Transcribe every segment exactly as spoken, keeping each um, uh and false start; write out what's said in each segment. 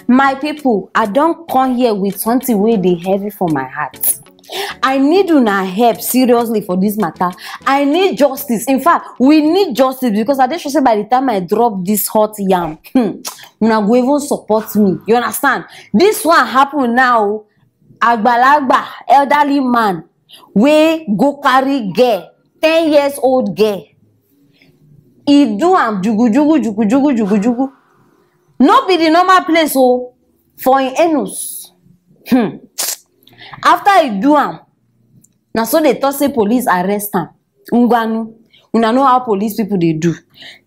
My people, I don come here with something wey dey heavy for my heart. I need una help seriously for this matter. I need justice. In fact, we need justice, because I dey sure say by the time I drop this hot yam, hmm, una go even support me. You understand? This one happen now. Agbalagba, elderly man wey go carry girl, ten years old girl. E do am jugujugu, jugujugu, jugujugu. No be the normal place o, for im anus. Hmm. After e do am, na so dey talk say police arrest am. Ngwanu, una know how police people dey do.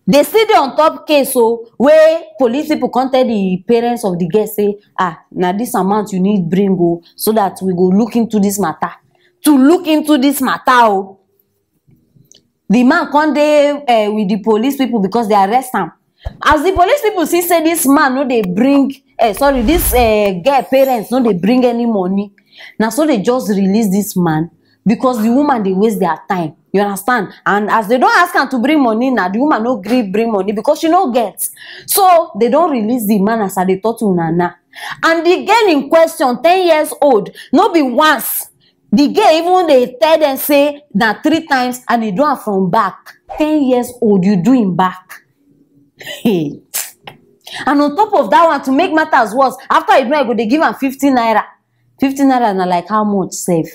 Dey still dey on top case o, wey police people come tell the parents of the girl say, "Ah, na this amount you need bring o, so that we go look into this matter." To look into this matter o. The man come dey, eh, with the police people because they arrest am. As the police people see say this man no dey bring, eh, sorry, this, eh, girl parents no dey bring any money, na so they just release this man, because the woman dey waste their time. You understand? And as they don ask am to bring money, na the woman no gree bring money because she no get. So they don release the man as I dey talk to una now. And the girl in question, ten years old, no be once the girl even dey tell them say na three times, and e do am from back. Ten years old, you do im back. Hey. And on top of that one, to make matters worse, after e do am, e go dey give am fifty naira. Fifty naira na like how much sef?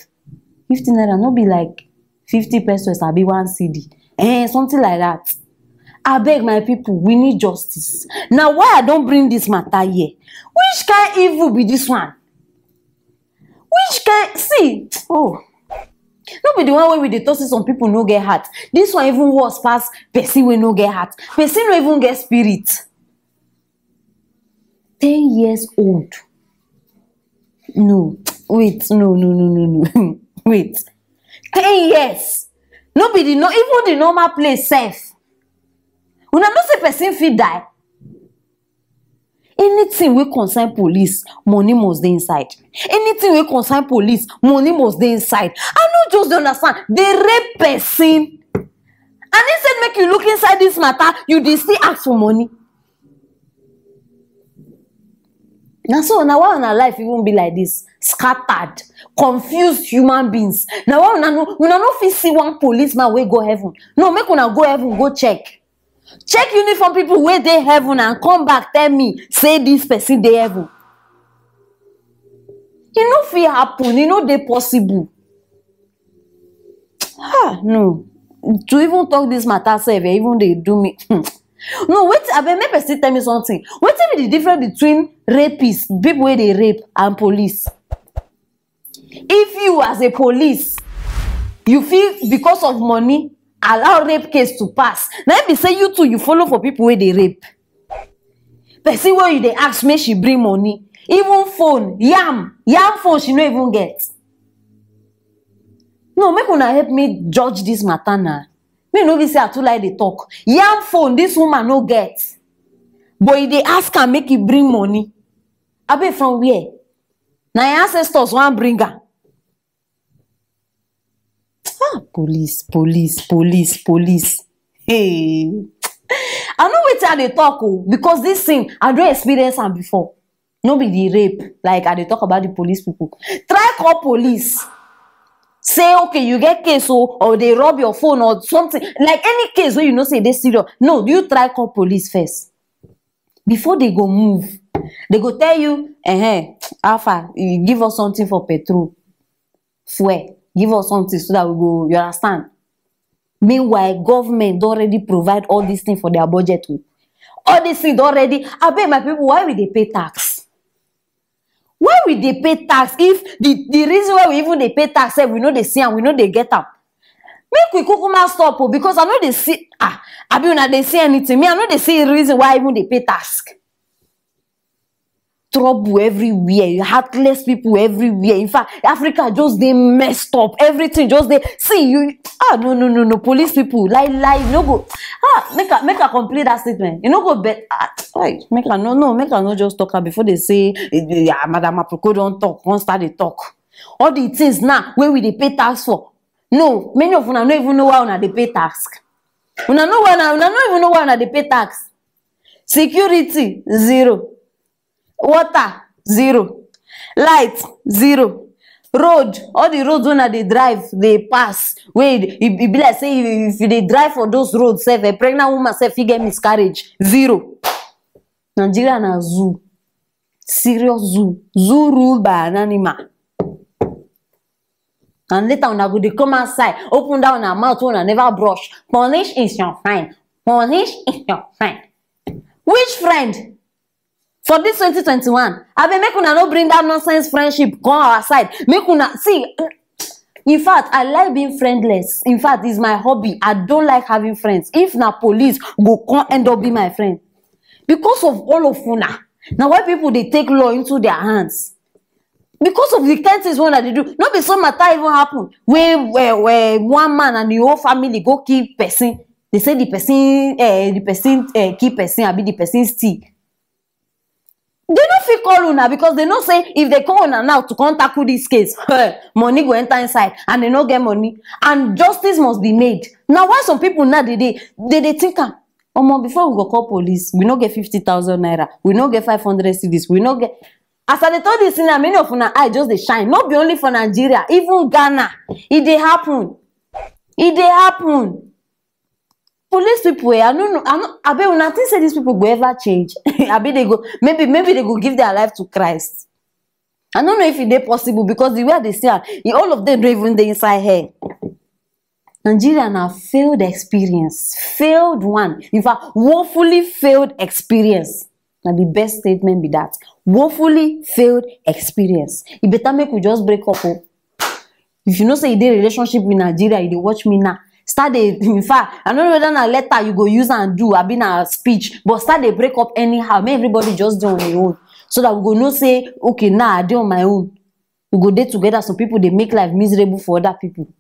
Fifty naira no be like fifty pesos abi one cedi. Eh, something like that. Abeg, my people, we need justice. Na why I don bring this matter here. Which kind evil be this one? Which kind, see, oh, no be the one wey we dey talk say some people no get heart. This one even worse pass person wey no get heart. Person no even get spirit. Ten years old. No, wait, no, no, no, no, no. Wait. Ten years. No be the no, even the normal place sef. Una know say person fit die? Anything wey concern police, money must dey inside. Anything wey concern police, money must dey inside. I no just dey understand. Dey rape person. And instead make you look inside this matter, you dey still ask for money. Na so, na why una life even be like this, scattered, confused human beings. Na why una no, una no fit see one policeman wey go heaven. No, make una go heaven, go check. Check uniform people wey dey heaven and come back tell me say this person dey heaven. E no fit happen, e no dey possible. Ah, no. To even talk this matter sef, e even dey do me. Hmm. No, wait, abeg, make person tell me something. Wetin be the difference between rapists, people wey dey rape, and police? If you, as a police, you fit, because of money, allow rape case to pass, na im be say you too, you follow for people wey dey rape. Person wey you dey ask make she bring money, even phone, yam, yam phone she no even get. No, make una help me judge this matter na. Me no be say I too like dey talk. Yam phone this woman no get, but e dey ask am make e bring money. Abeg, from where? Na im ancestors wan bring am. Ah, police, police, police, police. Hey. I know wetin I dey talk o, because this thing, I don experience am before. No be the rape, like, I dey talk about the police people. Try call police. Say, okay, you get case o, or they rob your phone or something. Like, any case wey you know say e dey serious. No, you try call police first. Before they go move, they go tell you, "Eh, how far? You give us something for petrol, fuel, give us something so that we go," you understand? Meanwhile, government don already provide all these things for their budget o. All these things don already. Abeg, my people, why we dey pay tax? Why we dey pay tax if the, the reason why we even dey pay tax sef, we no dey see am, we no dey get am? Make we kukuma stop o, because I no dey see, ah, abi una dey see anything? Me, I no dey see reason why I even dey pay tax. Trouble everywhere, heartless people everywhere. In fact, Africa just dey messed up. Everything just dey, see you. Ah, no, no, no, no. Police people, lie, lie, no go. Ah, make I, make I complete that statement. You no go bet. Ah, right. Make I no, no, make I no just talk am before they say, eh, eh, ah, Madam Aproko don talk, come start dey talk. All the things now wey we dey pay tax for. No, many of una no even know why una dey pay tax. Una know why una, una no even know why una dey pay tax. Security, zero. Water, zero. Light, zero. Road, all the roads wey una dey drive, dey pass, wey e, e be like say if, if you dey drive for those roads sef, a pregnant woman sef fit get miscarriage. Zero. Nigeria na zoo. Serious zoo. Zoo ruled by an animal. And later una go dey come outside, open that una mouth wey una never brush. Punish is your friend. Punish is your friend. Which friend? For this twenty twenty-one, abeg, make una no bring that nonsense friendship come our side. Make una see. In fact, I like being friendless. In fact, it's my hobby. I don't like having friends. If na police go come end up be my friend, because of all of una, na why people dey take law into their hands. Because of the kind things wey una dey do. No be so matter even happen wey, where, where one man and the whole family go kill person. They say the person, eh, the person, eh, kill person, abi the person steal. They no fit call una because they know say if they call una now to come tackle this case, eh, money go enter inside and they no get money, and justice must be made. Na why some people now dey dey dey dey think am. Omo, before we go call police, we no get fifty thousand naira, we no get five hundred cedis, we no get. As I dey talk this thing now, many of una eye just dey shine. No be only for Nigeria, even Ghana, e dey happen. E dey happen. Police people, eh, I no know. I no, abeg, una think say these people go ever change? Abi they go, maybe, maybe they go give their life to Christ. I don't know if e dey possible because the way I dey see am, e, all of them don't even dey inside here. Nigeria na failed experience, failed one. In fact, woefully failed experience. Na the best statement be that. Woefully failed experience. E better make we just break up o. If you know say you dey relationship with Nigeria, you dey watch me now, start dey, in fact, I no know whether na letter you go use and do, abi na speech, but start dey break up anyhow. Make everybody just dey on their own, so that we go know say, okay, now I dey on my own. We go dey together. Some people dey make life miserable for other people.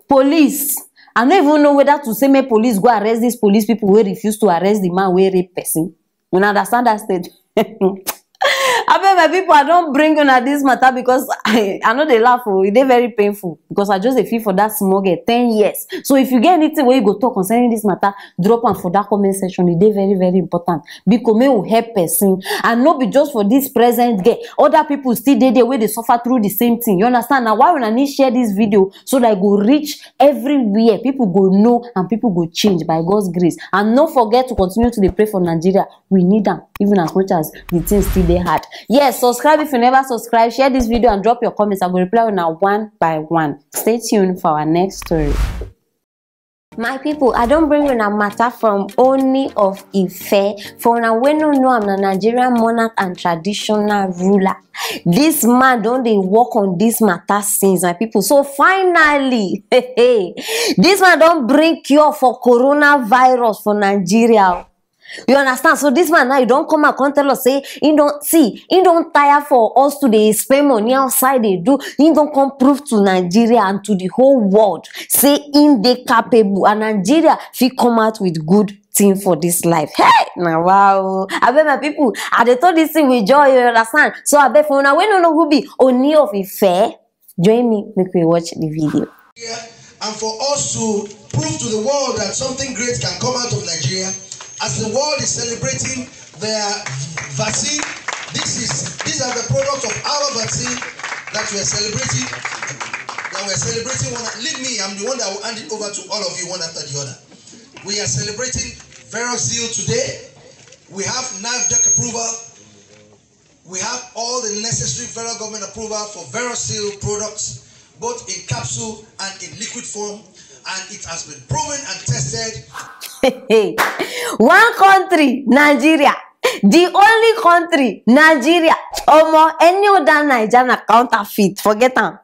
Police, I no even know whether to say make police go arrest these police people wey refuse to arrest the man wey rape person. Una understand that state? Abeg, my people, I don bring una this matter because I, I no dey laugh o. E dey very painful because I just dey feel for that small girl, ten years. So if you get anything wey you go talk concerning this matter, drop am for that comment section. E dey very, very important. Biko, make we help person. And no be just for this present girl. Other people still dey there wey dey suffer through the same thing. You understand? Na why una need share this video so that e go reach everywhere. People go know and people go change by God's grace. And no forget to continue to dey pray for Nigeria. We need am, even as much as the thing still dey hard. Yes, subscribe if you never subscribe. Share this video and drop your comments. I go reply una one by one. Stay tuned for our next story. My people, I don bring una matter from Ooni of Ife. For una wey no know am, na Nigerian monarch and traditional ruler. This man don dey work on this matter since, my people. So finally, this man don bring cure for coronavirus for Nigeria. You understand? So this man now, he don come out, come tell us say he don see, he don tire for us to dey spend money outside dey do. He don come prove to Nigeria and to the whole world say he dey capable, and Nigeria fit come out with good thing for this life. Hey, na wow! Abeg, my people, I dey talk this thing with joy. You understand? So abeg, for una wey no know who be Ooni of Ife, join me, make we watch the video. And for us to prove to the world that something great can come out of Nigeria, as the world is celebrating their vaccine, this is these are the products of our vaccine that we are celebrating. That we are celebrating one. Leave me, I'm the one that will hand it over to all of you one after the other. We are celebrating Verosil today. We have NAFDAC approval. We have all the necessary federal government approval for Verosil products, both in capsule and in liquid form, and it has been proven and tested. One country, Nigeria. The only country, Nigeria. Omo, any other Naija na counterfeit. Forget am.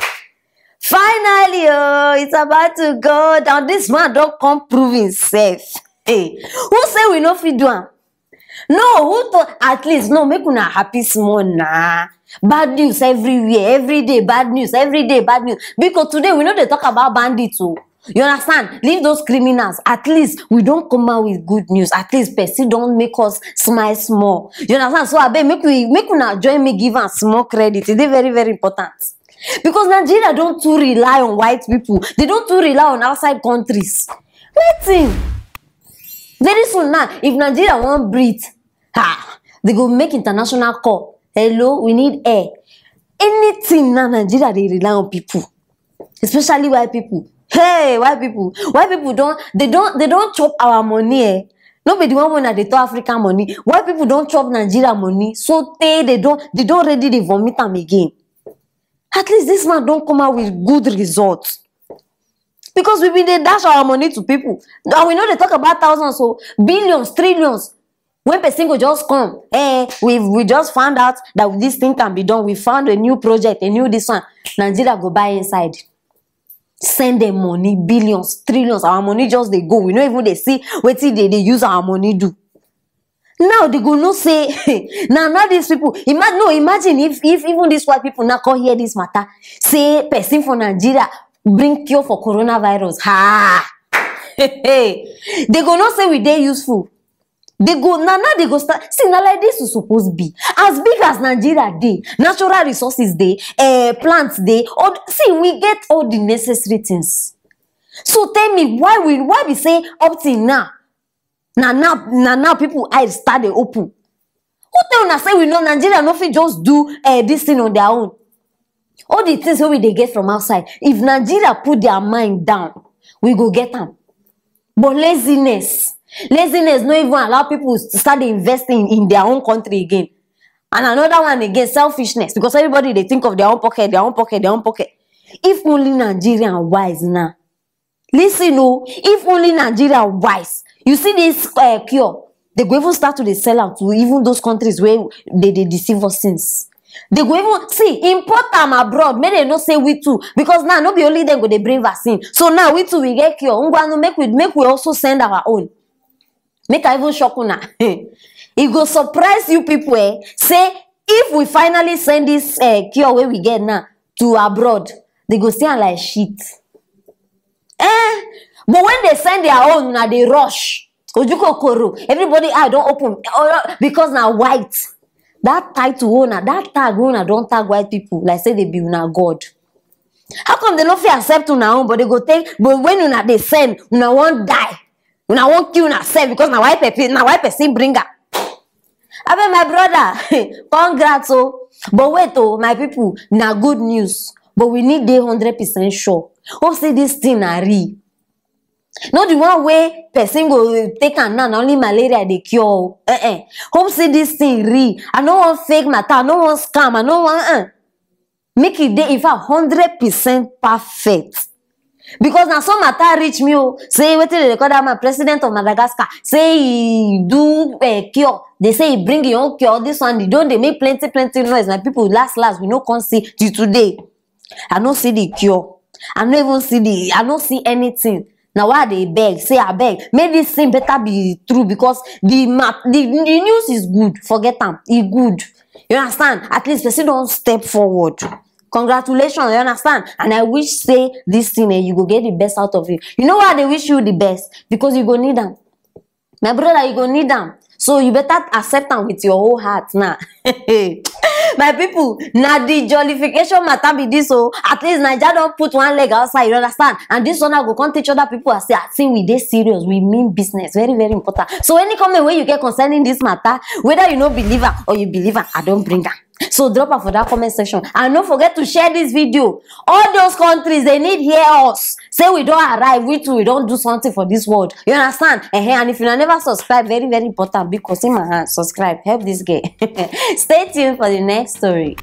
Finally, oh, it's about to go down. This man don come prove himself. Hey, who say we no fit do am? No, who to at least no, make una happy small na. Bad news everywhere, every day bad news, every day bad news. Because today we no dey talk about bandits o. You understand? Leave those criminals. At least we don come out with good news. At least person don make us smile small. You understand? So abeg, make we, make una join me give am small credit. E dey very, very important. Because Nigeria don too rely on white people. They don too rely on outside countries. Wetin? Very soon now, if Nigeria wan breathe, ha, They go make international call. "Hello, we need air." Anything now, Nigeria dey rely on people, especially white people. Hey, white people, white people don, they don, they don chop our money, eh? No be the one wey una dey talk African money. White people don chop Nigeria money, so tey they don, they don ready dey vomit am again. At least this man don come out with good results, because we been dey dash our money to people, and we no dey talk about thousands, so billions, trillions. When person go just come, "Eh, we, we just found out that this thing can be done. We found a new project, a new this one." Nigeria go buy inside, send them money, billions, trillions. Our money just dey go. We no even dey see wetin they dey use our money do. Now they go know say, now, now these people, ima-, no, imagine if, if even these white people now come hear this matter, say person for Nigeria bring cure for coronavirus. Ha! They go know say we dey useful. They go, now, now they go start. See, now like this is supposed to be. As big as Nigeria dey, natural resources dey, eh, plants dey, or, see, we get all the necessary things. So tell me, why we, why we say up till now, na now, na now people eyes start dey open? Who tell una say we know Nigeria no fit just do, eh, this thing on their own? All the things wey we dey get from outside, if Nigeria put their mind down, we go get am. But laziness, laziness no even allow people start dey invest in, in their own country again. And another one again, selfishness, because everybody dey think of their own pocket, their own pocket, their own pocket. If only Nigeria wise now. Listen o, if only Nigeria wise. You see this, eh, cure, they go even start to dey sell am to even those countries wey they dey deceive us since. They go even, see, import am abroad, make they know say we too, because now no be only them go dey bring vaccine. So now we too, we get cure. Ngwanu, make we, make we also send our own. Make I even shock una. E go surprise you people, eh, say if we finally send this, eh, cure wey we get now to abroad, they go see am like shit. Eh? But when they send their own, una dey rush. Oju kokoro, everybody eye don open, oh, because na white. That title wey una, that tag wey una don tag white people, like say they be una god. How come they no fit accept una own, but they go take, but when una dey send, una wan die, una wan kill una sef because na white person, na white person bring am. Abeg, my brother, congrats o. But wait o, my people, na good news, but we need dey hundred percent sure. Hope say this thing na real. No the one wey person go take am now, na only malaria dey cure o. Eh eh. Hope say this thing real. I no wan fake matter, I no wan scam, I no wan, eh. Make e dey, in fact, hundred percent perfect. Because na so matter reach me o, say wetin they dey call that man, president of Madagascar, say he do, eh, cure. They say he bring him own cure. This one, they don dey make plenty, plenty noise. My people, last, last, we no come see till today. I no see the cure. I no even see the, I no see anything. Na why I dey beg, say abeg, make this thing better be true, because the ma-, the, the news is good. Forget am, e good. You understand? At least person don step forward. Congratulations, you understand? And I wish say this thing, eh, you go get the best out of it. You know why I dey wish you the best? Because you go need am. My brother, you go need am. So you better accept am with your whole heart now. My people, na the jollification matter be this o. At least Naija don put one leg outside, you understand? And this one I go come teach other people, I say, I think we dey serious, we mean business, very, very important. So any comment wey you get concerning this matter, whether you no believe am or you believe am, I don bring am. So drop am for that comment section. And no forget to share this video. All those countries, they need hear us. Say we don arrive, we too, we don do something for this world. You understand? Eh, eh, and if you never subscribe, very, very important, because in my hand, subscribe, help this girl. Stay tuned for the next story.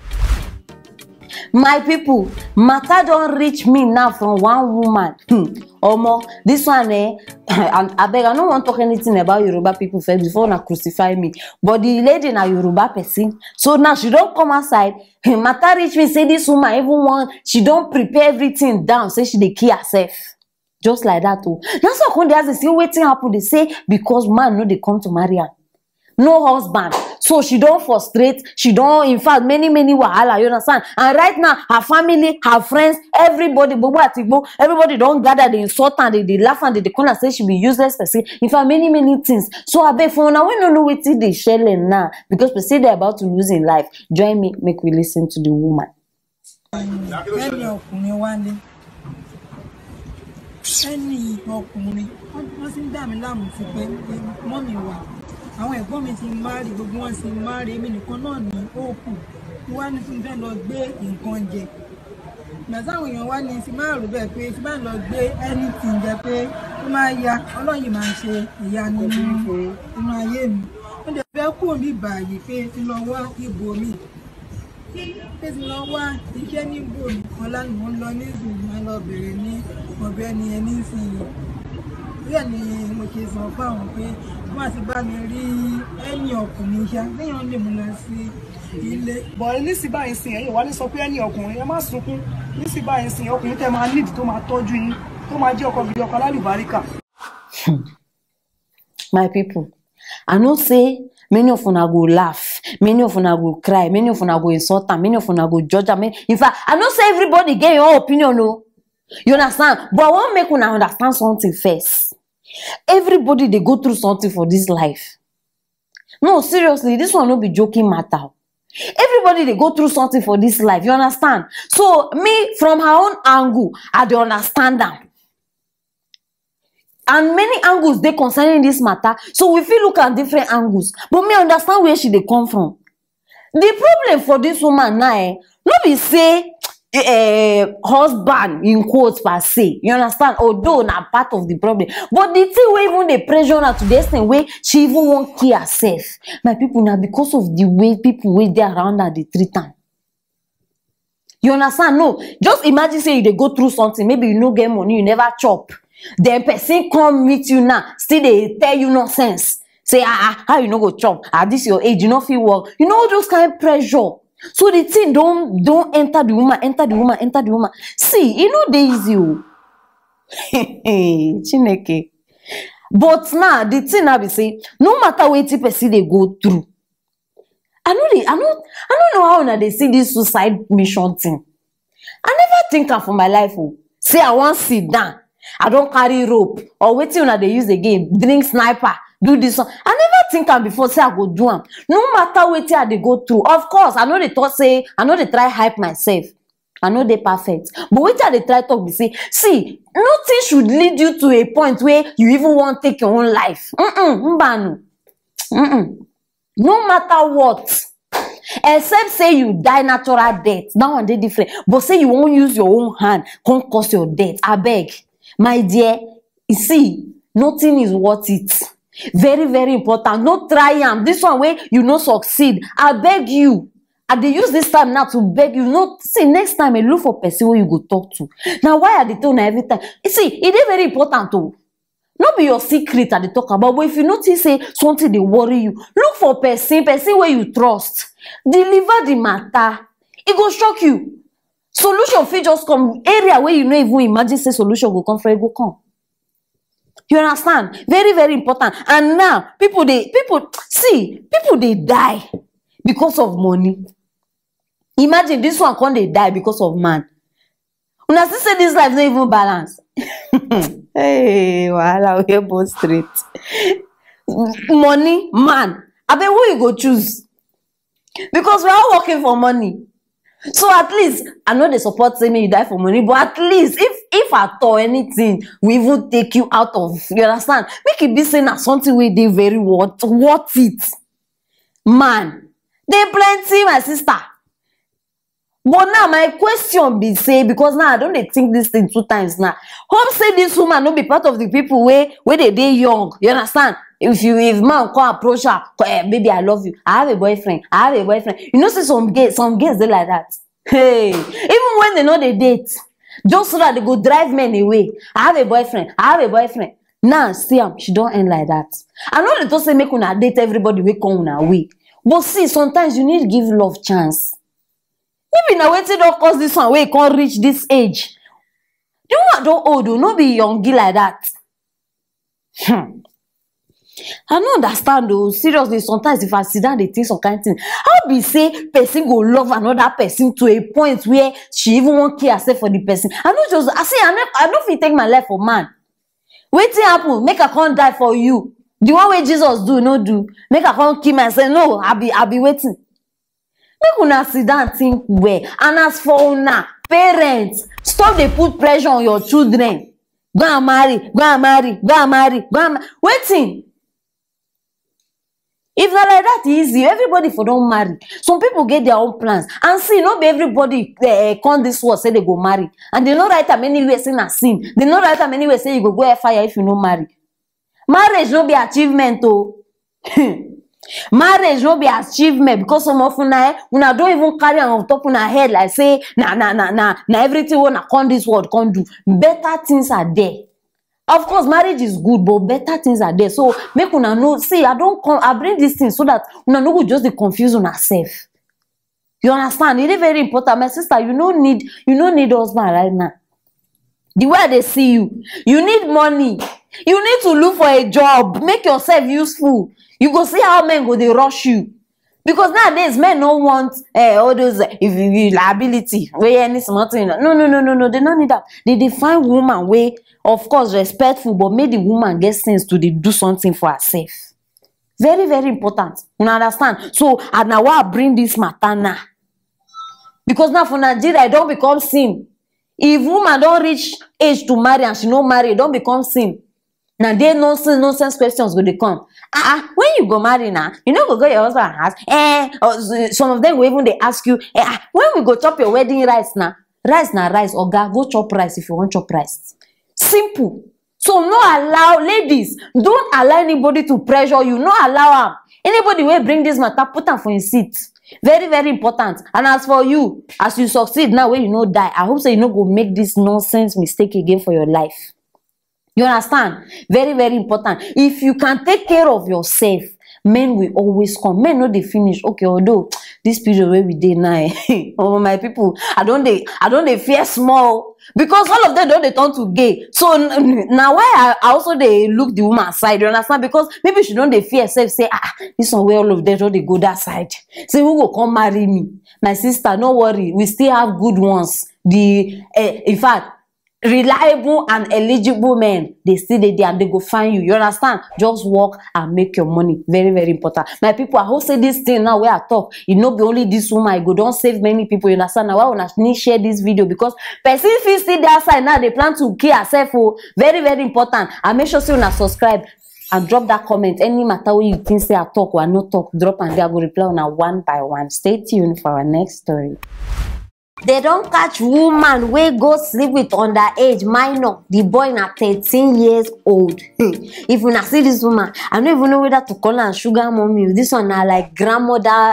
My people, matter don reach me now from one woman. Hmm. Omo, this one, eh, and abeg, I no wan talk anything about Yoruba people first before una crucify me. But the lady na Yoruba person. So now she don come outside. Matter reach me say this woman even wan, she don prepare everything down, say she dey kill herself. Just like that o. Na so I come dey ask, say wetin happen? They say because man no dey come to marry am. No husband. So she don frustrate, she don, in fact, many, many wahala, you understand? And right now, her family, her friends, everybody, gbogbo atigbo, everybody don gather, dey insult am, dey, dey laugh am, dey, dey call am say she be useless person. In fact, many, many things. So abeg, for una wey no know wetin dey shele now, because person dey about to lose im life, join me, make we listen to the woman. Ẹni ọkùnrin wá ní, ẹni ọkùnrin, wọ́n ti ń dà mí láàmú sí pé mọ́mì wà, Àwọn ẹ̀gbọ́n mi ti marry, gbogbo wọn ti marry, èmi nìkan náà ní òkú. Mo wá ní tí mo fẹ́ lọ gbé nǹkan jẹ. Ìgbà táwọn èèyàn wá ní ti máa rò bẹ́ẹ̀ pé tí bá lọ gbé anything jẹ pé ó máa ya, Ọlọ́run yìí máa ṣe ìyanu nínú ayé mi. Mo dẹ̀ fẹ́ kúrò ní báyìí pé tí lọ wá ibòmíì. Pé tí lọ wá iṣẹ́ níbòmíì, ọ̀la ni mò ń lọ nísìnyí, màá lọ bẹ̀rẹ̀ ní ọ̀dọ̀ ẹni yẹn nísìnyí. Bẹ́ẹ̀ ni mo ṣe sọ fún àwọn pé wọ́n ti bá mi rí ẹni ọkùnrin ṣá, téèyàn lè mú lọ sí ilé. Bọ̀ nísì báyìí sìn, ẹ̀yin wá ní sọ pé ẹni ọkùnrin, ẹ má sunkún. Nísì báyìí sìn, ọkùnrin tẹ́ máa need tó máa tọ́jú yín, tó máa jẹ́ ọkọ gidi, ọkọ alálùbáríkà. My people, I know say many of una go laugh, many of una go cry, many of una go insult am, many of una go judge am. In fact, I know say everybody get your own opinion o. You understand? But I wan make una understand something first. Everybody dey go through something for this life. No, seriously, this one no be joking matter. Everybody dey go through something for this life, you understand? So me, from her own angle, I dey understand am. And many angles dey concerning this matter, so we fit look at different angles. But me understand where she dey come from. The problem for this woman now, eh, no be say eh, husband in quotes per se, you understand, although na part of the problem, but the thing wey even dey pressure her to the extent wey she even wan kill herself, my people, na because of the way people wey dey around her dey treat am. You understand? No, just imagine say you dey go through something, maybe you no get money, you never chop, then person come meet you now, still dey tell you nonsense, say ah ah, how you no go chop at this your age, you no fit work, you know, all those kind pressure. So the thing don don enter the woman, enter the woman, enter the woman. See, e no dey easy o. Chineke. But now the thing now be say, no matter wetin person dey go through, I no dey, I no, I no know how una dey see this suicide mission thing. I never think am for my life o. Say I wan sit down, I don carry rope or wetin una dey use again, drink sniper, do this one. I never think am before say I go do am. No matter wetin I dey go through, of course, I no dey talk say I no dey try hype myself. I no dey perfect. But wetin I dey try talk be say, see, nothing should lead you to a point where you even wan take your own life. Mm-mm, mbanu. Mm-mm. No matter what, except say you die natural death, that one dey different. But say you wan use your own hand come cause your death, abeg, my dear, you see, nothing is worth it. Very, very important. No try am. This one wey you no succeed, I beg you. I dey use this time now to beg you. No, see, next time, eh, look for person wey you go talk to. Na why I dey tell una every time. You see, e dey very important o. No be your secret I dey talk about, but if you notice say something dey worry you, look for person, person wey you trust. Deliver the matter. E go shock you. Solution fit just come. Area wey you no even imagine say solution go come from, e go come. You understand? Very, very important. And now, people dey, people, see, people dey die because of money. Imagine this one come dey die because of man. Una see say this life no even balance. Hey, wahala wey burst straight. Money, man. Abeg, who you go choose? Because we are all working for money. So at least, I no dey support say make you die for money, but at least if, if at all anything we even take you out of, you understand, make e be say na something wey dey very worth, worth it. Man, dey plenty, my sister. But now my question be say, because now I don dey think this thing two times now. Hope say this woman no be part of the people wey, wey dey dey young. You understand? If you, if man come approach her, eh, "Baby, I love you. I have a boyfriend. I have a boyfriend." You know say some girls, some girls dey like that. Hey, even when they no dey date, just so that they go drive men away. "I have a boyfriend. I have a boyfriend." Now see am, she don end like that. I no dey talk say make una date everybody wey come una way. But see, sometimes you need give love chance. Maybe na wetin don cause this one wey come reach this age. The woman don old o, no be youngie like that. Hmm. I no understand o. Seriously, sometimes if I sit down dey think some kind thing, how be say person go love another person to a point where she even wan kill herself for the person? I no just, I see, I no, I no fit take my life for man. Wetin happen? Make I come die for you. The one wey Jesus do, no do. Make I come kill myself. No, I be, I be waiting. Make una sit down think well. And as for una parents, stop dey put pressure on your children. Go and marry, go and marry, go and marry, go and ma-, wetin? If na like that, e easy, everybody for don marry. Some people get their own plans. And see, no be everybody, eh, come this world say they go marry. And they no write am anywhere say na sin. They no write am anywhere say you go go hellfire if you no marry. Marriage no be achievement o. Marriage no be achievement, because some of una, eh, una don even carry am on top una head like say na, na, na, na, na everything wey una come this world come do. Better things are there. Of course, marriage is good, but better things are there. So make una know, see, I don come, I bring this thing so that una no go just dey confuse una sef. You understand? E dey very important. My sister, you no need, you no need husband right now. The way I dey see you, you need money. You need to look for a job, make yourself useful. You go see how men go dey rush you. Because nowadays, men no want, eh, all those, eh, if you, you liability, wey any small thing. No, no, no, no, no. They no need that. They dey find woman wey, of course, respectful, but make the woman get sense to dey do something for herself. Very, very important. Una understand? So, and na why I bring this matter now. Because now for Nigeria, e don become sin. If woman don reach age to marry and she no marry, e don become sin. Na there nonsense, nonsense questions go dey come. Ah, ah, when you go marry na, you no go go your husband house? Eh, or s-, some of them go even dey ask you, eh, ah, when we go chop your wedding rice na? Rice na rice, oga, go chop rice if you wan chop rice. Simple. So no allow, ladies, don't allow anybody to pressure you. No allow am. Anybody wey bring this matter, put am for him seat. Very, very important. And as for you, as you succeed now, wey you no die, I hope say you no go make this nonsense mistake again for your life. You understand? Very, very important. If you can take care of yourself, men will always come. Men no dey finish. Okay, although this period wey we dey now, eh, oh, my people, I don dey, I don dey fear small, because all of them don dey turn to gay. So n-, n-, na why I, I also dey look the woman side. You understand? Because maybe she don dey fear sef say, ah, ah, this one wey all of them don dey go that side. Say, who go come marry me? My sister, no worry. We still have good ones. The, eh, in fact, reliable and eligible men, they still dey there and they go find you. You understand? Just work and make your money. Very, very important. My people, I hope say this thing now wey I talk, e no be only this woman, e go don save many people. You understand? Na why una need share this video, because person fit still dey outside now, dey plan to kill herself o. Very, very important. And make sure say una subscribe and drop that comment. Any matter wey you think say I talk or I no talk, drop am there. I go reply una one by one. Stay tuned for our next story. They don catch woman wey go sleep with underage minor. The boy na thirteen years old. If una see this woman, I no even know whether to call am sugar mommy o. This one na like grandmother.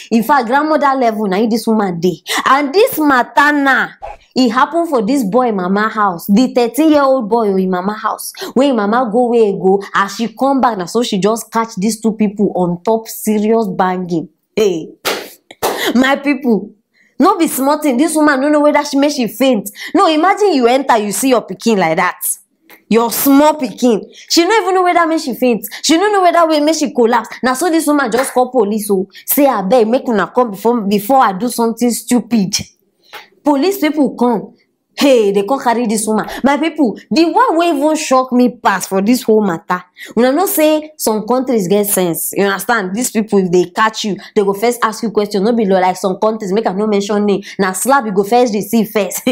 In fact, grandmother level na im this woman dey. And this matter now, e happen for this boy mama house. The thirteen-year-old boy o, im mama house. Wey im mama go where e go, as she come back, na so she just catch these two people on top serious banging. Hey, my people, no be small thing. This woman no know whether she make she faint. No, imagine you enter, you see your pikin like that. Your small pikin. She no even know whether make she faint. She no know whether wey make she collapse. Na so this woman just call police o. Say, "Abeg, make una come before, before I do something stupid." Police people come. Hey, they come carry this woman. My people, the one wey even shock me pass for this whole matter, una know say some countries get sense. You understand? These people, if they catch you, they go first ask you question. No be lo-, like some countries, make I no mention name. Na slap you go first receive first.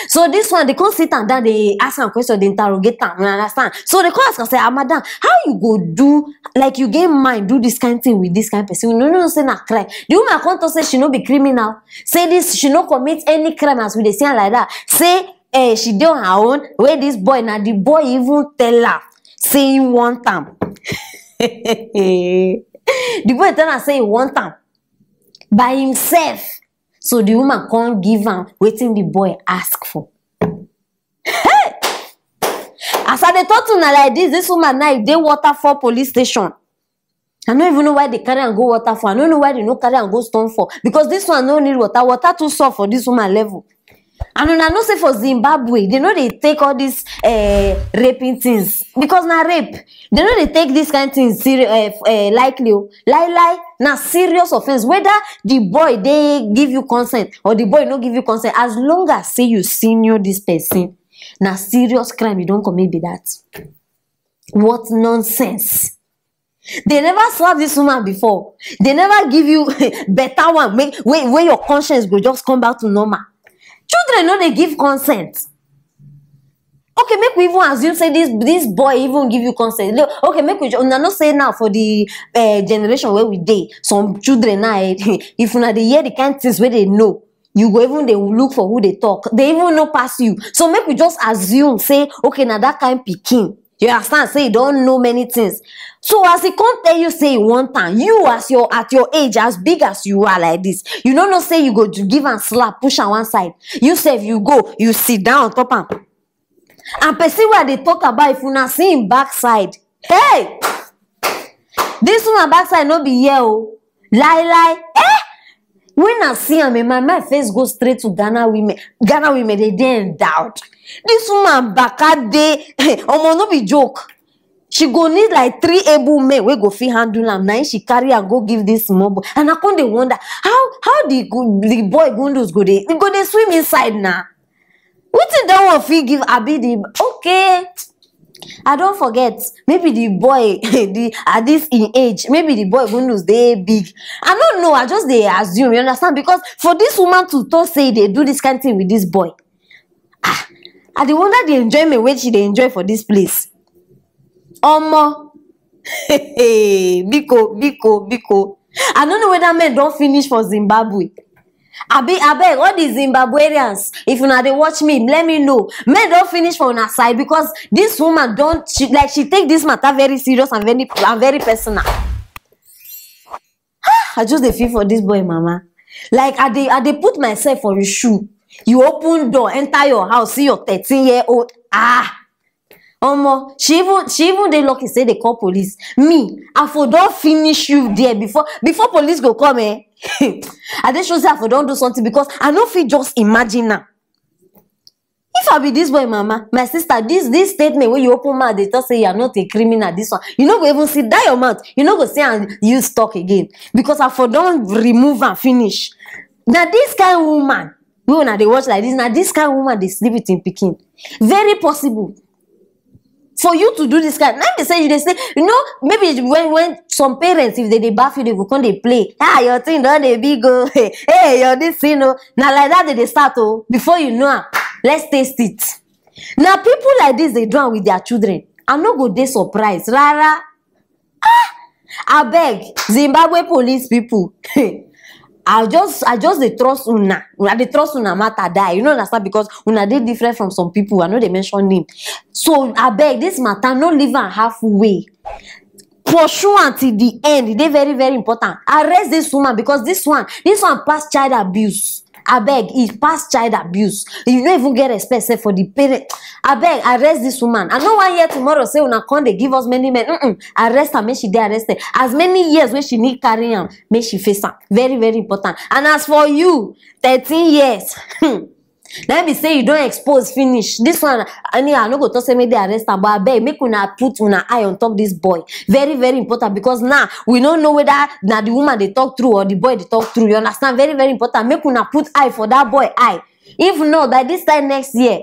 So this one, they come sit am down, they ask am question, they interrogate am. You understand? So they come ask am say, "Ah, madam, how you go do, like, you get mind do this kind thing with this kind person? You no know say na crime." The woman come talk say she no be criminal. Say this, she no commit any crime as we dey see am like that. Say, eh, she dey on her own. Wey this boy, na the boy even tell her say he want am. The boy tell her say he want am by himself. So the woman come give am wetin the boy ask for. Hey! As I dey talk to una like this, this woman now dey Waterfall police station. I no even know why they carry am go Waterfall. I no know why they no carry am go Stonefall. Because this one no need water. Water too soft for this woman level. And una know say for Zimbabwe, they no dey take all this, eh, raping things. Because na rape. They no dey take this kind thing seri-, eh, f-, eh, likely o. Lie, lie, na serious offense. Whether the boy dey give you consent or the boy no give you consent, as long as say you senior this person, na serious crime you don commit be that. What nonsense. They never slap this woman before. They never give you better one. Make, wey, wey your conscience go just come back to normal. Children no dey give consent. Okay, make we even assume say this this boy even give you consent. No, okay, make we ju- una know say now for the uh, generation where we dey, some children now, eh, if una dey hear the kind things wey they know, you go even dey look for who they talk. They even know pass you. So make we just assume say, okay, now that kind pikin, you understand, say you don't know many things. So as he come tell you say you want am, you as your at your age, as big as you are like this, you no know say you go to give am slap, push am one side. You sef, you go, you sit down on top am. And person wey I dey talk about, if una see him backside, hey, this woman backside no be here o, lie lie, eh? When I see am, eh, my mind first go straight to Ghana women. Ghana women, they dey endowed. This woman baka dey, omo, no be joke. She go need like three able men wey go fit handle am. Na im she carry am go give this small boy. And I come dey wonder how how the go- the boy gundus go dey e go dey swim inside na. Wetin that one fit give abi the okay. I don forget. Maybe the boy the at this in age, maybe the boy gundus dey big. I no know. I just dey assume. You understand? Because for this woman to talk say they do this kind thing with this boy, ah, I dey wonder the enjoyment wey she dey enjoy for this place. Omo, biko, biko, biko. I no know whether men don finish for Zimbabwe. Abi abeg, all the Zimbabweans, if una dey watch me, let me know. Men don finish for una side because this woman don she, like she take this matter very serious and very and very personal. I just dey feel for this boy mama. Like I dey I dey put myself for his shoe. You open door, enter your house, see your thirteen year old. Ah, omo, she even she even dey lucky say they call police. Me, I for don finish you there before before police go come, eh? I dey sure say I for don do something because I no fit just imagine now. If I be this boy mama, my sister, this this statement wey you open mouth dey talk say you are not a criminal, this one, you no go even see that your mouth, you no go see am use talk again because I for don remove am finish. Na this kind woman wey una dey watch like this, na this kind woman dey sleep with im pikin. Very possible for you to do this kind. Na be say you dey say, you know, maybe when when some parents, if they dey baff you, they go come dey play. Ah, your thing don dey big o. Hey, your this thing o. Na like that they dey start o. Before you know am, let's taste it. Na people like this dey do am with their children. I no go dey surprised rara. Abeg, Zimbabwe police people, I just I just dey trust una. Una dey trust una matter die. You no understand because una dey different from some people. I no dey mention name. So abeg, this matter no leave am halfway. Pursue am till the end. E dey very very important. Arrest this woman because this one this one pass child abuse. Abeg, e pass child abuse. You no even get respect sef for the parent. Abeg, arrest this woman. I no wan hear tomorrow say una come dey give us many men. Mm-mm. Arrest her, make she dey arrested. As many years wey she need carry am, make she face am. Very very important. And as for you, thirteen years. Hmm. Na be say you don expose finish. This one, anyhow, I no go talk say make they arrest am, but abeg, make una put una eye on top this boy. Very very important because now we no know whether na the woman dey talk true or the boy dey talk true. You understand? Very very important. Make una put eye for that boy eye. If not, by this time next year,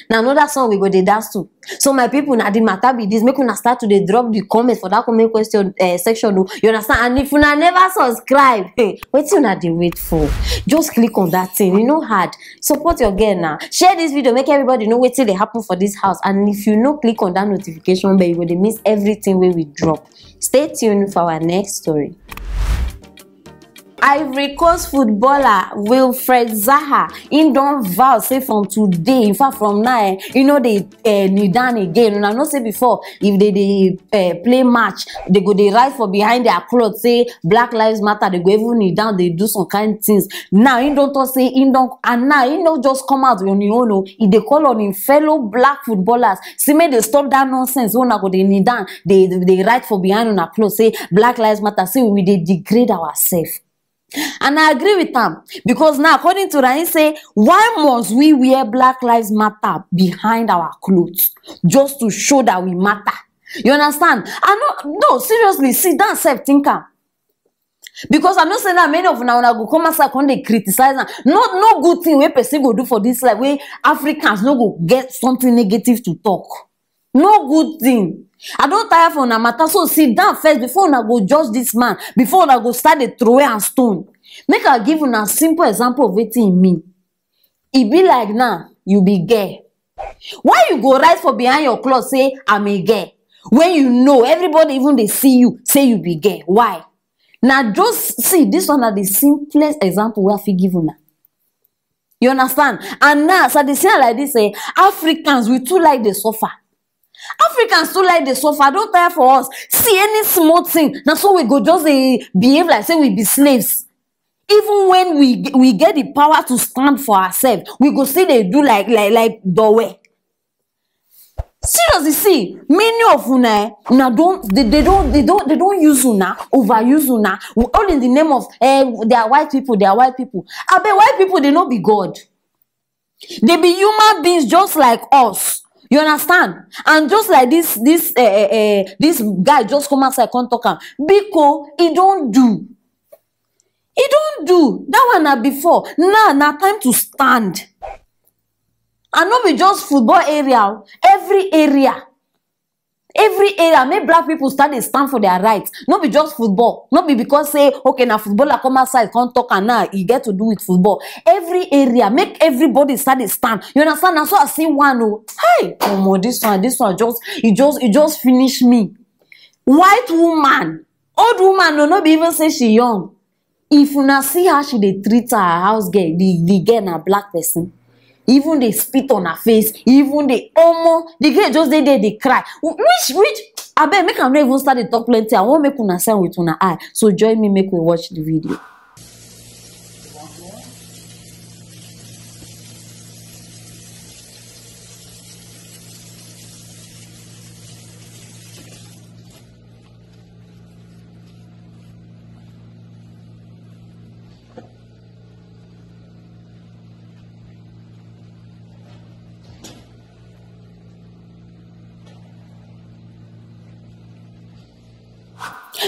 na another song we go dey dance to. So my people, na the matter be this. Make una start to dey drop the comment for that comment question uh, section. Oh, you understand? And if una never subscribe, hey, wetin una dey wait for? Just click on that thing. E no hard. Support your girl now. Share this video, make everybody know wetin dey happen for this house. And if you no click on that notification bell, you go dey miss everything wey we drop. Stay tuned for our next story. Ivory Coast footballer Wilfred Zaha, he don vow say from today, in fact from now, eh, he no dey uh, kneel down again. Una know say before, if they dey uh, play match, they go dey write for behind their cloth say Black Lives Matter. They go even kneel down, they do some kind things. Now he don talk say he don and now he no just come out on him own o. He dey call on him fellow black footballers say make they stop that nonsense wey una go dey kneel down, dey dey write for behind una cloth say Black Lives Matter, say we dey degrade ourselves. And I agree with am because now, according to Rahim, say why must we wear Black Lives Matter behind our clothes just to show that we matter? You understand? I no no seriously sit down sef think am. Because I know say now many of una una go come outside come dey criticize am. No no good thing wey person go do for this life wey Africans no go get something negative to talk. No good thing. I don tire for una matter, so sit down first before una go judge this man, before una go start dey throway am stone. Make I give una simple example of wetin e mean. E be like now you be girl, Why you go write for behind your cloth say, "I'm a girl," when you know everybody even dey see you say you be girl? Why? Na just see, this one na the simplest example wey I fit give una. You understand? And now, as I dey see am like this, eh, Africans, we too like dey suffer. Africans too like dey suffer. I don tire for us. See any small thing, na so we go just dey behave like say we be slaves. Even when we we get the power to stand for ourselves, we go still dey do like like like dowe. Seriously, see, many of una, eh, una don, they, they don, they don, they don use una, overuse una, all in the name of, eh, they are white people, they are white people. Abeg, white people, they no be God. They be human beings just like us. You understand? And just like this, this, eh, eh, eh, this guy just come outside, come talk am. Biko, he don do. He don do. That one na before. Now, na time to stand. And no be just football area o. Every area. Every area, make black people start dey stand for their rights. No be just football. No be because say, okay, na footballer come outside, come talk and now e get to do with football. Every area, make everybody start dey stand. You understand? Na so I see one o. Hey, omo, this one, this one just, e just, e just finish me. White woman, old woman, no, no be even say she young. If una see how she dey treat her house girl, the, the girl na black person. Even dey spit on her face, even dey, omo, the girl just dey there dey cry. Wh-, which, which, abeg, make I no even start dey talk plenty. I wan make una sign with una eye. So join me, make we watch the video.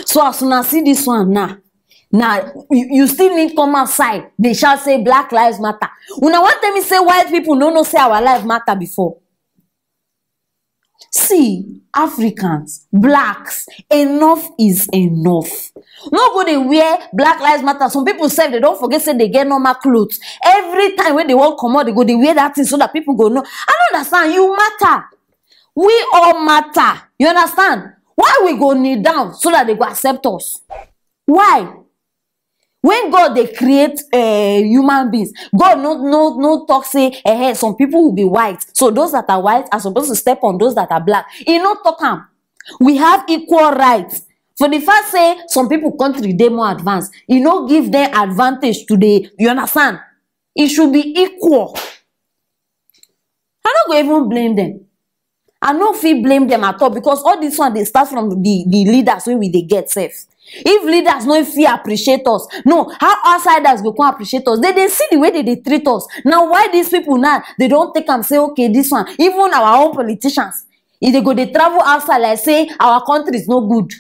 So as una see this one now, now you, you still need come outside dey shout say Black Lives Matter. Una wan tell me say white people no know say our life matter before? See, Africans, blacks, enough is enough. No go dey wear Black Lives Matter. Some people sef, they don forget say they get normal clothes. Every time when they wan comot, they go dey wear that thing so that people go know. I no understand. You matter. We all matter. You understand? Why we go kneel down so that they go accept us? Why? When God dey create, eh, human beings, God no, no, no talk say, eh, eh, some people will be white, so those that are white are supposed to step on those that are black. He no talk am. We have equal rights. For the fact say some people country dey more advanced, e no give them advantage to dey, you understand? E should be equal. I no go even blame them. I no fit blame them at all, because all this one dey start from the, the leaders wey we dey get sef. If leaders no fit appreciate us, no, how outsiders go come appreciate us? They dey see the way they dey treat us. Now, why these people now, they don take am say, okay, this one, even our own politicians, e dey go dey travel outside like say our country is no good.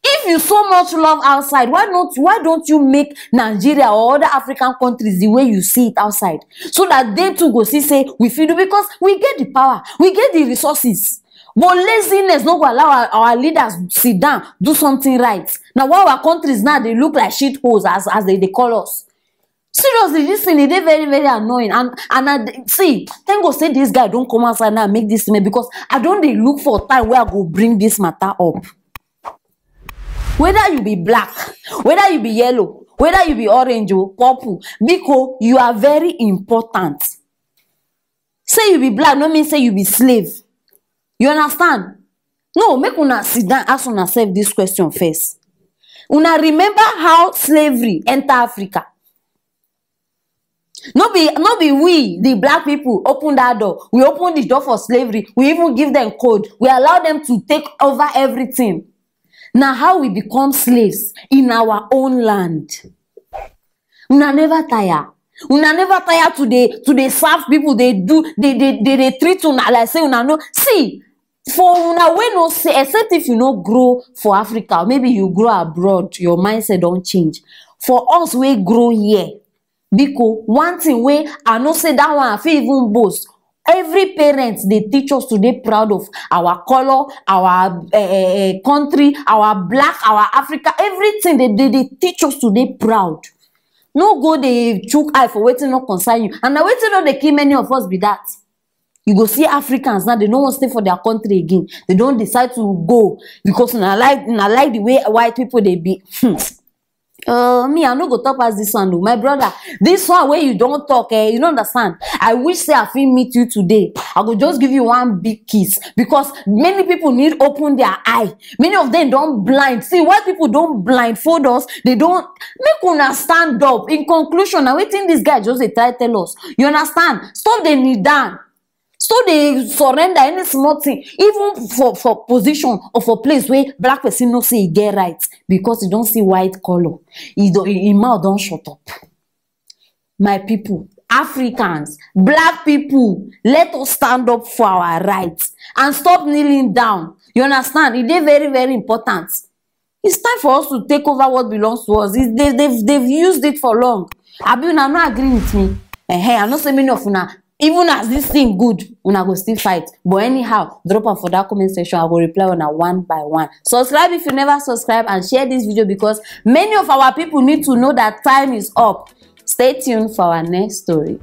If you so much love outside, why not, why don't you make Nigeria or other African countries the way you see it outside, so that they too go see say we fit do, because we get the power, we get the resources. But laziness no go allow our, our leaders sit down, do something right. Now, why our countries now, they look like shit holes, as, as they, they call us. Seriously, this thing, e dey very, very annoying. And, and I d-, see, thank God say this guy don come outside now make this thing, because I don dey look for time where I go bring this matter up. Whether you be black, whether you be yellow, whether you be orange or purple, biko, you are very important. Say you be black no mean say you be slave. You understand? No, make una sit down, ask una self this question first. Una remember how slavery enter Africa? No be, no be we, the black people, open that door. We open the door for slavery. We even give them code. We allow them to take over everything. Now, how we become slaves in our own land? Una never tire. Una never tire to dey, to dey serve people. They do, they, they, they, they treat una like say una no. See, for una wey no say, except if you no grow for Africa, or maybe you grow abroad, your mindset don change. For us wey grow here, biko, one thing wey I know say that one I fit even boast. Every parent dey teach us to dey proud of our color, our, eh, eh, eh, country, our black, our Africa, everything. They, they, they teach us to dey proud. No go dey chook eye for wetin no concern you. And na wetin don dey kill many of us be that. You go see Africans now, they no wan stay for their country again. They don decide to go because na like na like the way white people dey be. Hmm. Uh, me, I no go talk pass this one o. My brother, this one wey you don talk, eh, you no understand. I wish say I fit meet you today. I go just give you one big kiss because many people need open their eye. Many of them don blind. See, white people don blindfold us. They don make una stand up. In conclusion, na wetin this guy just dey try tell us. You understand? Stop dey kneel down. Stop dey surrender any small thing, even for for position or for place wey black person know say e get right, because e don see white colour, e don, im mouth don shut up. My people, Africans, black people, let us stand up for our rights and stop kneeling down. You understand? E dey very, very important. It's time for us to take over what belongs to us. It, they, they've, they've used it for long. Abi una no agree with me? Eh, I know say many of una, even as this thing good, una go still fight. But anyhow, drop am for that comment section. I go reply una one by one. Subscribe if you never subscribe and share this video, because many of our people need to know that time is up. Stay tuned for our next story.